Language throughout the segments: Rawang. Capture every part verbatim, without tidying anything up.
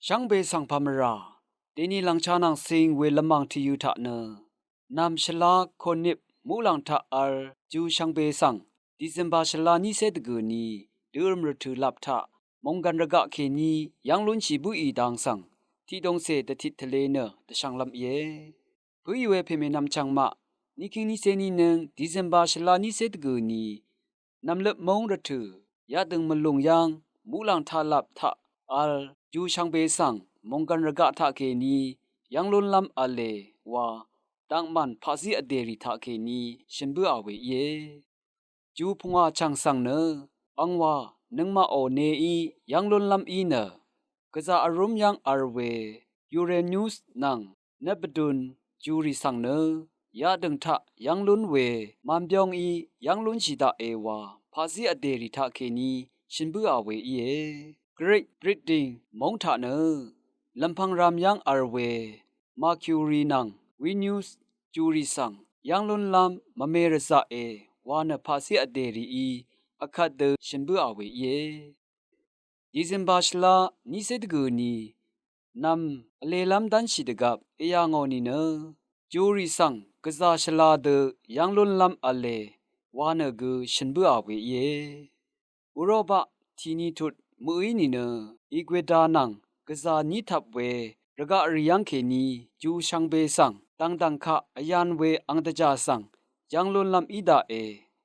Shvngbe svng pàmvrà deni lv̀ngchá nvng cing we lvmàng tvyø̄ taq nø, nv̀m shvlá konip muqlàng taq v̄l ju shvngbe svng December shvlá nícé dvgø̀ ni dørø̀m rvtø̀ lap taq mònggv̀n rvgaq kèní yv́ng lúnshì bǿì dang svng tiqdongcè dvtit tvle nø dvshvnglv́m íe. Pǿì we pèmènvm chv̀ngmaq, nikíng nícé nínøng December shvlá nícé dvgø̀ ni nv̀mløp móng rvtø̀ yadø̀ng mvlùng yv́ng muqlàng talap taq v̄l ju shvngbe svng mònggv̀n rvgaq taqkèní yv́ng lúnlv́m v̄le wa, daqmàn paqzí vdèrì taqkèní shø̀n bǿà we íe. Ju pungwà chv̀ng svng nø angwà nøngmaqò neí yv́ng lúnlv́m í nø, gvzà vrúm yv́ng v̄l we Uranus nvng nvp vdun jurì svng nø yadø̀ng taq yv́ng lún we mànbyóng í yv́ng lúnshì daqe wa, paqzí vdèrì taqkèní shø̀n bǿà we íe. Great Britain móng taq nø lv̀mpv̀ng ram yv́ng v̄l we Mercury nvng Venus jurì svng yv́ng lúnlv́m mvme rvzaqe wa nø paqzí vdèrìí vkvt dø shø̀n bǿà we íe. December shvlá nícé dvgø̀ ni nv̀m vlelv́m dv́nshì dvgvp èyà ngò nìnø, jurì svng gvzà shvla dø yv́ng lúnlv́m v̄le wa nø gø shø̀n bǿà we íe. Uropaq tìni tut mø̀í nìnø, Ecuador nvng gvzà ní tvp we rvgaq rì yv́ngkèní ju shvngbe svng dv̀ngdv̀ng kaq vyan we ang dvjà svng yv́ng lúnlv́m í daqe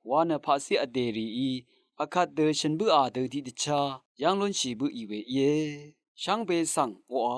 wa nø paqzí vdèrìí vkvt dø shø̀n bǿà dø tiqdvchá yv́ng lúnshì bǿì we íe. Shvngbe svng oqà